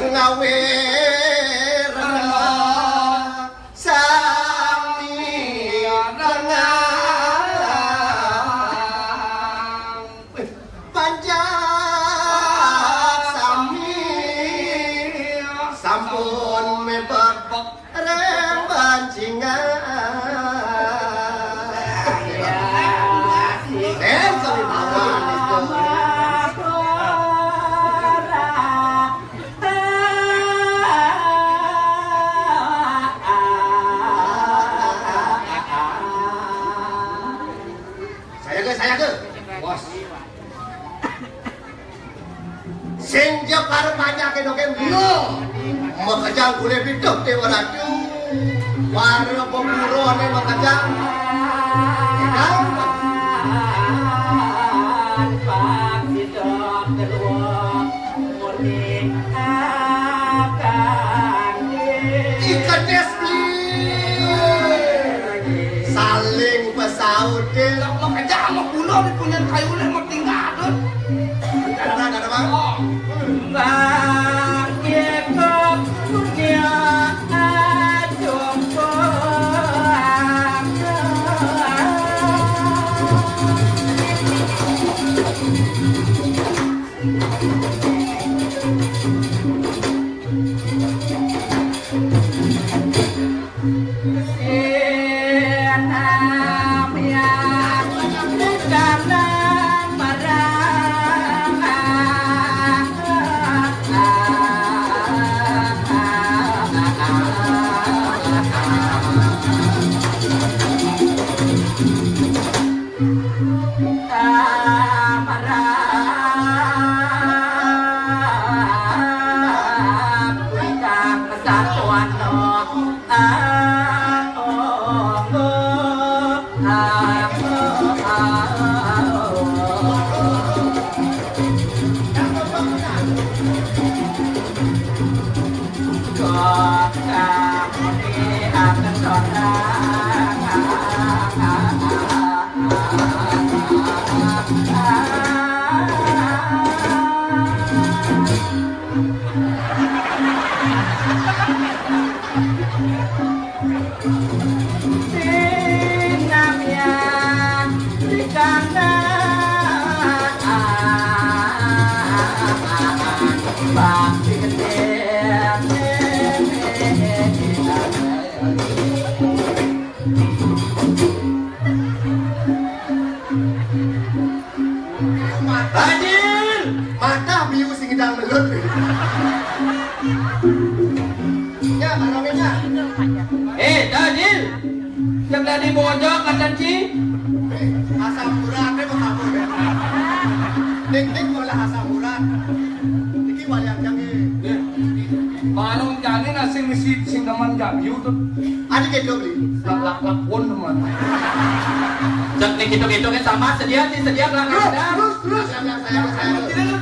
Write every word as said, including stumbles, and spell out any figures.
Ngawi rena sami rengang. Panjak sami sampun mebak reng bancingan. Reng kewibawaan itu. Saya ke, saya ke. Bos. Sing jepar banyak ke dokem. No. Makejang gule bidok dewa ratu. Para pemurone makejang. Ya kan? Ikedes beli. Saling pesaut deh. Lah, makanya sama gula di punyan kayu nih, mau tinggal tuh. Ada, ada, Bang. Oh. Mbak Yeko punya jompo. Adil, mata biu sing ngidang belut. Ya, barangnya. Eh, Adil. Yang tadi bojok kata Ci. Eh, asam urat, eh, mau kabur, ya. Dik, dik, malah asam urat. Iki walian jangge. Eh, barang jani nasi misi sing demen jabiu tuh. Ada gitu, beli. Lak, lak, lak, pun teman. Cek nih, gitu-gitu kan sama, sedia sih, sedia belakang. Terus, terus, terus. Saya, saya, saya. Tidak,